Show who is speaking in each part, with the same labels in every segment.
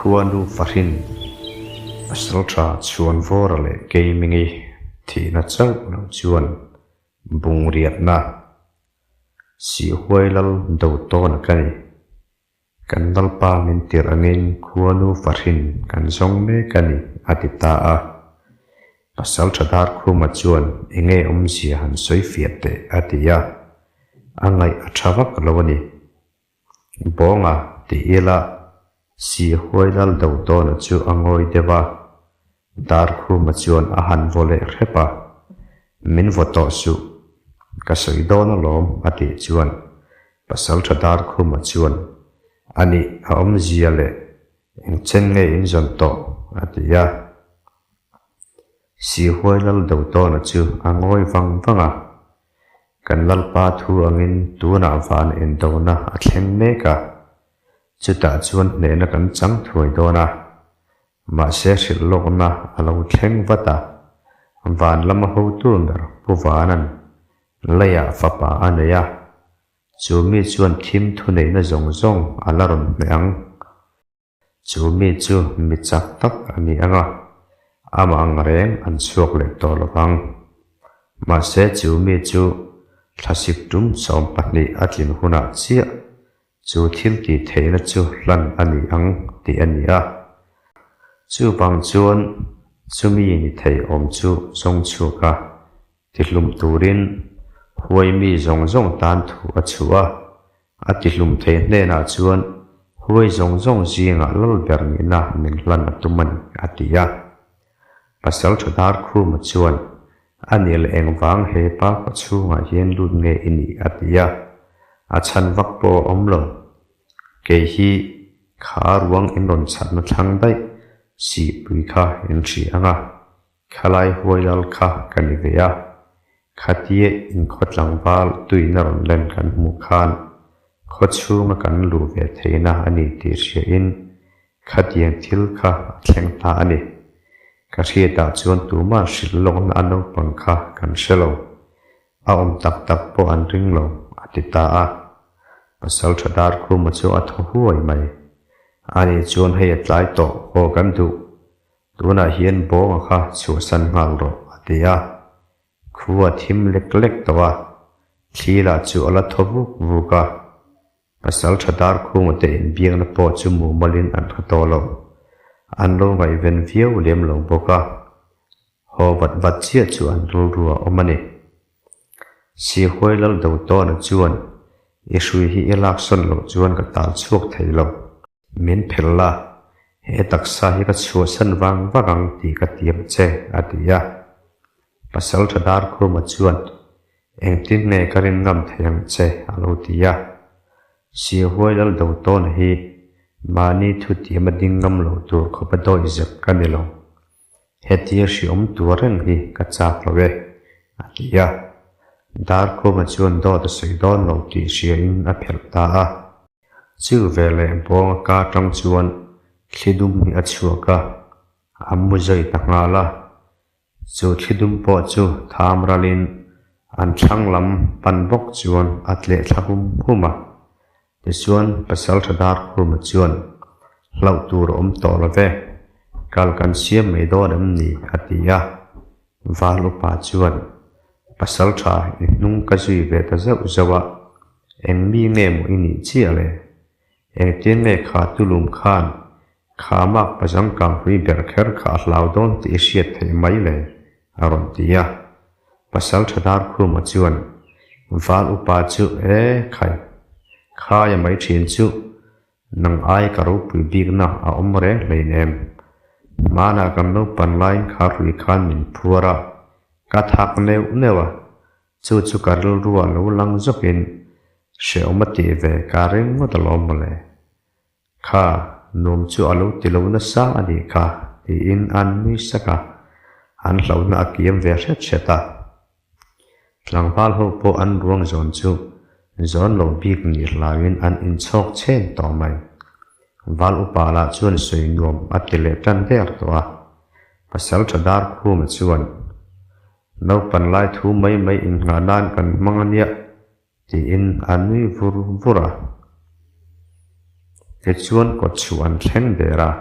Speaker 1: Khuanu Fahrin, Pasaltha Chhuanvawra leh Keimingi thihna chauh lo chuan bungriatna Sihhuai lal do tawn ka ni. Kan Lalpa min tirh angin Khuanu Fahrin kan zawng mek a ni, a ti ta a. Pasaltha Darkhuma chuan enge awmzia han sawi fiah teh, a ti a. A ngaih a tha vak lo a ni. Bawnga ti ila Sihhuai lal do tawna chu a ngawi deuh a. Darkhuma chuan a han vaw leh hrep a, Min vaw tawh suh, ka sawi dawn alawm a tih chuan Pasaltha Darkhuma chuan, A nih, a awmzia leh eng chen nge in zawn tawh? a ti a. Sihhuai lal do tawna chu a ngawi vang vang a, Kan Lalpa thu angin tunah van indona a thleng mek a, chutah chuan hnehna kan chang thuai dawn a. Mahse hrilh lawkna a lo thleng vat a, van lama hotu ber Pu Vanan leiah fapa a nei a, chu mi chuan thim thuneihna zawng zawng a la rawn hmeh ang. Chu mi chu mi chak tak a ni ang a, amah ang reng an chhuak leh tawh lo vang. Mahse chu mi chu thlasik tum 12 a tlin hunah chiah chu thil tih theihna chu hlan a ni ang tih a ni a. Chuvang chuan chumi ni thei awm chu zawng chhuak a, Tihlum turin huai mi zawng zawng tan thu a chhuah a, a tihlum thei hnenah chuan huai zawng zawng zingah lal ber nihna min hlan a tum a ni, a ti a. Pasal tha Darkhuma chuan, A nih leh engvang he pa khaw chhungah hian lut nge i nih? a ti a. A chhan vak pawh a awm lo. Kei hi kha ruang in rawn chhatna thlang daih sihpui kha in hria ang a, Khalai huai lal kha ka ni ve a, khatia inkhaw tlangval tuina rawn len kan hmuh khan khaw chhunga kan luh ve theihna a ni tih hriain khatiang thil kha a thleng ta a ni. Ka hriatah chuan tumah hrilh lawkna a naupang kha kan hre lo. A awm tak tak pawh an ring lo, a ti ta a. Pasal tha Darkhuma chu a thaw huai mai. Ani chuan hei a tlai tawh, haw kan duh. Tunah hian bawnga kha chhuahsan nghal rawh, a ti a. Khu a thim lek lek tawh a, thli lah chu a la thaw vuk vuk a. Pasal tha dar khunga te inbiakna pawh chu mumalin an hre tawh lo. An lo ngaihven viau lem lo bawk a. Haw vat vat chiah chu an rilru a awm a ni. Sihuai lal do tawna chuan, I hrui hi i laksawn loh chuan ka tal chhuak thei lo. Min phel la, he taksa hi ka chhuahsan vang vang ang tih ka tiam che, a ti a. Pasal tha Darkhuma chuan, Engtin nge ka rin ngam thei ang che, a lo ti a. Siahuai lal do tawn hi mahni thu tiam a ding ngam lo tur khawp a dawih zep ka ni lo. Hetia hriawm tur reng hi ka chak lo e, a ti a. Darkhuma chuan dawt a sawi dawn lo tih hriain a phelh ta a. Chu veleh bawnga ka atang chuan thli dum hi a chhuak a, a mu zai ta nghal a. Chu thli dum pawh chu tham ralin an thlang lam pan bawk chuan a tleh thla hum hum a. Tichuan Pasaltha Darkhuma chuan, Hlauh tur a awm tawh lo ve, kal kan siam mai dawn em ni? a ti a. Val upa chuan, Pasaltha i hnung ka zui ve ta zauh zauh a, eng mi nge maw i nih chiah le? Engtin nge kha tulum khan kha mak pazang kang hlui ber kher kha a hlau dawn tih i hriat theih mai le? a rawn ti a. Pasaltha Darkhuma chuan, Val upa chu e khai, khaia mai thin chu Nang ai ka ropui bikna a awm reng hleinem. Hmanah kan naupan laiin kha hrui khan min phuar a, ka thak neuh neuh a, chu chu ka rilrua lo lang zawkin hrehawm a tih ve ka ring ngawt alawm mawle. Kha, nuam chu a lo ti lo nasa a nih kha, tiin an nui sak a, an hlauhna a kiam ve hret hret a. Tlangval ho pawh an ruang zawn chu zawn lo bik ni hlauin an inchhawk chhen tawh mai. Val upa lah chuan sawi nuam a ti leh tan der tawh a. Pasal tha dar khuma chuan, Naupan lai thu mai mai innghah nan kan hmang a nia, tiin a nui vur vur a. Tichuan kawtchhuah an thleng der a.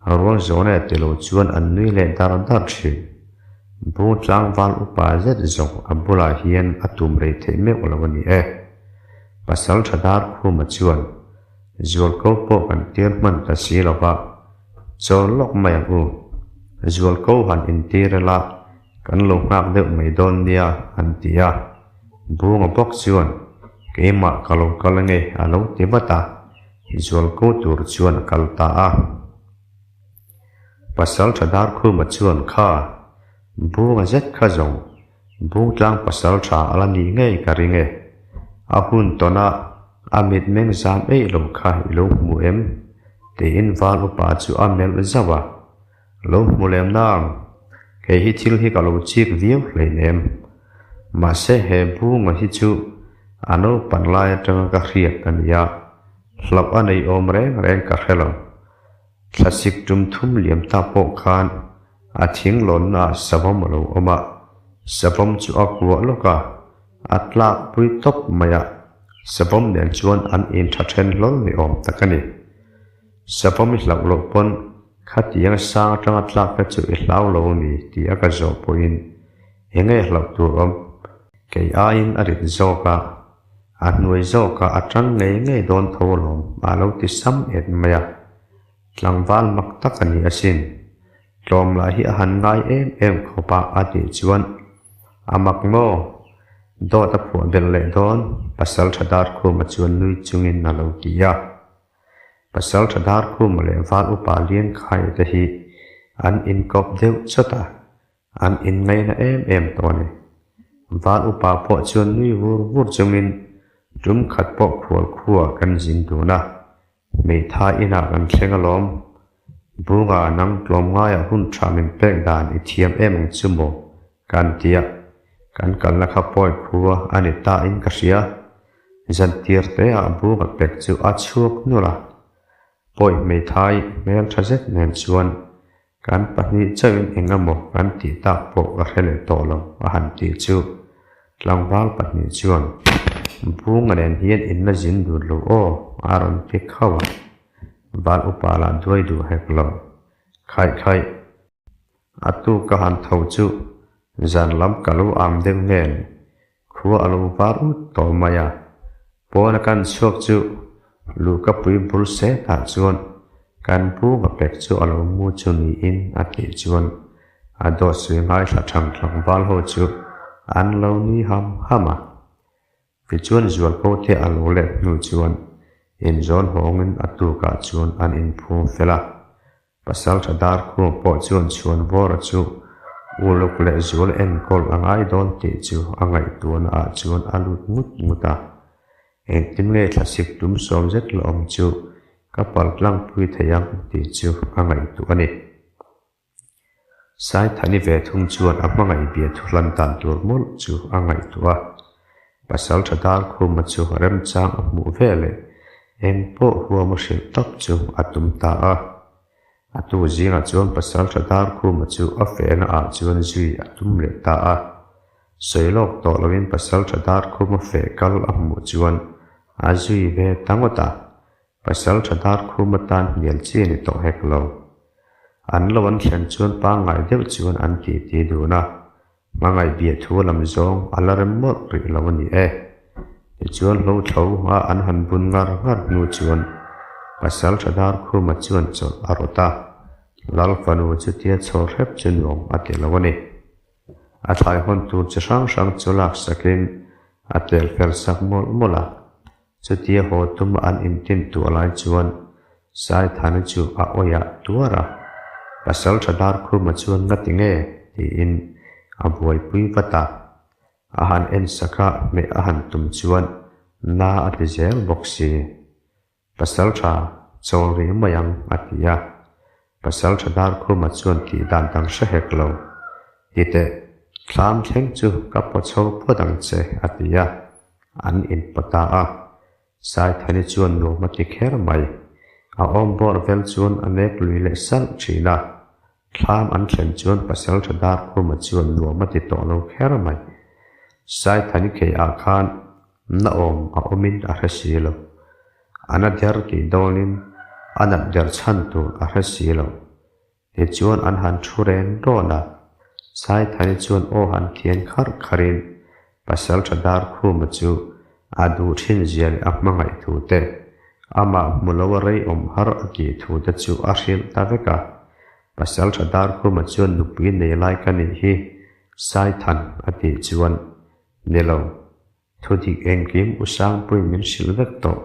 Speaker 1: Rual zawhna e tilo chuan an nui leh dar dar thin. Bung tlangval upa zet zawng a bulah hian a tum rei theih meuh lo a ni e. Pasal tha dar khuma chuan Zualko pawh kan tir hman ta si lo va, chawl lawk mai ang u. Zualko han intir ila kan lo nghak deuh mai dawn nia an ti a. Bunga bawk chuan keimah ka lo kal ange a lo ti vat a. Zualko tur chuan a kal ta a. Pasal tha Darkhuma chuan kha Bunga zet kha zawng Bungtlang pasal tha a la nih ngei ka ring e. A hun tawn a a mitmeng zam eih lo kha i lo hmu em? tiin val upa chu a melh zauh a. Lo hmu lem nang, kei hi thil hi ka lo chik viau hleinem. Mahse he Bunga hi chu a naupan lai atanga ka hriat a nia, hlauh a nei awm reng reng ka hre lo. Thlasik tum thum liam ta pawh khan a thing lawnna ah savawm a lo awm a, savawm chu a kuah lawk a, a tlak pui tawp mai a, savawm nen chuan an intha then hlawl ni awm tak a ni. Savawm i hlauh loh pawn khatiang sang atanga tlak te chu i hlau lo a mi tih a ka zawh pawhin eng nge hlauh tur awm? Kei aiin a rit zawk a, A hnuai zawkah a tang ngei ngei dawn tho alawm a lo ti sam et mai a. Tlangval mak tak a ni asin. Tlawm lah hi a han ngai em em khawp a a tih chuan a mak maw? Dawt a phuah belh leh dawn, Pasal tha Darkhuma chuan nui chungin a lo ti a. Pasal tha Darkhuma leh Val Upa Liangkhaia te hi an inkawp deuh chawt a. An inngaihna em em tawh a ni. Val upa pawh chuan nui vur vur chungin tum khat pawh khual khuaa kan zin dun a, hmeithai inah kan thleng alawm. Bunga nang tlawmngaiah hun tha min pek dan i thiam em ang chu maw? Kan ti a, kan kalna kha pawi khua a ni ta in ka hria. Zantir teah Bunga pek chu a chhuak nulh a, pawi hmeithai hmel tha zet nen chuan Kan pahnih chauhin eng emaw kan tih tak pawh ka hre leh tawh lo a han tih chu tlangval pahnih chuan Bunga nen hian in la zin dun lo aw a rawn ti khauh a, val upa lah duai duh hek lo. Khaih khaih, a tu ka han tho chu zan lam ka lo am deuh nge ni, Khua a lo var ut tawh mai a, pawna kan chhuak chu luhka pui bul setah chuan kan pu ngapek chu a lo mu chu niin a tih chuan a dawt sui ngaithla thang tlangval ho chu an lo ni ham ham a. Tichuan zualko te a lo let hnu chuan inzawn hawngin a tukah chuan an inphung fel a. Pasalṭha Darkhuma pawh chuan Chhuanvawra chu uluk leh zual enkawl a ngai dawn tih chu a ngaihtuahna ah chuan a lut ngut ngut a. Engtin nge thlasik tum sawm zet la awm chu ka pal tlangpui thei ang tih chu a ngaihtuah a ni. Saithani ve thung chuan a hmangaih bia thu hlan dan tur mawlh chu a ngaihtuah a. Pasalṭha Darkhuma chu remchang a hmuh ve leh eng pawh huam a hrilh tawp chu a tum ta a. A tu zingah chuan Pasalṭha Darkhuma chu a fehna ah chuan zui a tum leh ta a. Sawi lawk tawh loin Pasalṭha Darkhuma feh kal a hmuh chuan a zui ve ta ngawt a. Pasalṭha Darkhuma tan hnial chi a ni tawh hek lo. An lo an thlen chuan pangngai deuh chuan an titi dun a. Hmangaih bia thu lam zawng a la rem mawlh rih lo a ni e. Tichuan hlo thlo a an han bun ngar ngar hnu chuan pasal tha dar khuma chuan chawlh a rawt a, Lal fanu chutia chhawr hrep chu nuam a ti lo a ni. A thlai hawn tur chi hrang hrang chu lak sakin a tel fel sak mawlh mawlh a. Chutia haw tuma an intin tuah lai chuan Saithana chu a awih tuar a, Pasal tha Darkhuma chuan ngati nge? tiin a buaipui vat a. A han en sak a, hmeh a han tum chuan na a ti zel bawk si. Pasal tha chawl rih mai ang a ti a. Pasal tha Darkhuma chuan tih dan dang hre hek lo. Ti teh, thlam thleng chu ka paw chho phawt ang che a ti a. An inpaw ta a, Saithani chuan nuam a ti kher mai. A awm bawr vel chuan a nek lui leh salh thin a. Thlam an thlen chuan Pasalṭha Darkhuma chuan nuam a ti tawh lo kher mai. Saithani khei ah khan na awm a awmin a hre si lo. A na der tih dawnin a nat der chhan tur a hre si lo. Tichuan an han thu ren rawn a, Saithani chuan aw han thian kharh kharhin Pasalṭha Darkhuma chu a duh ṭhin zia leh a hmangaih thu te, amah hmu lo a rei awm har a tih thu te chu a hrilh ta vek a. Pasalṭha Darkhuma chuan nupui nei lai ka nih hi Saithan a tih chuan, Ni lo, Thudik engkim U Sangpuiin min hrilh vek tawh,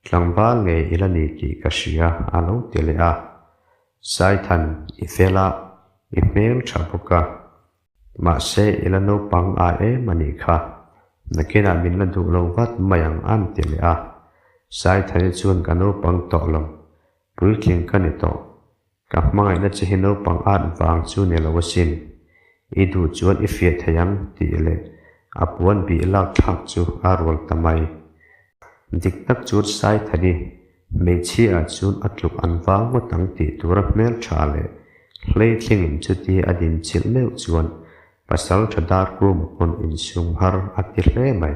Speaker 1: tlangval ngei i la ni tih ka hria a lo ti leh a. Saithan i fel a, i hmel tha bawk a. Mahse i la naupang a em a nih kha, nakinah min la duh lo vat mai ang an ti leh a. Saithani chuan ka naupang tawh lo, puitling ka ni tawh. Ka hmangaihna che hi naupang at vang chu ni lo asin. I duh chuan i fiah thei ang tih leh a puan bih lak thlak chu a rual ta mai. Dik tak chuan Saithani hmeichhia ah chuan a tluk an vang ngawt ang tih tura hmeltha leh hleithlingin chutia a din chilh meuh chuan pasal tha dar kum pawn insum har a ti hle mai.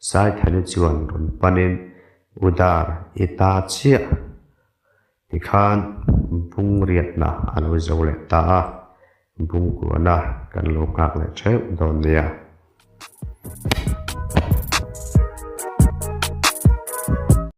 Speaker 1: Saithani chuan rawn panin, U dar, i ta chiah. Tikhan bung riatna a lo zo leh ta a, bung kuahna kan lo nghak leh theuh dawn nia.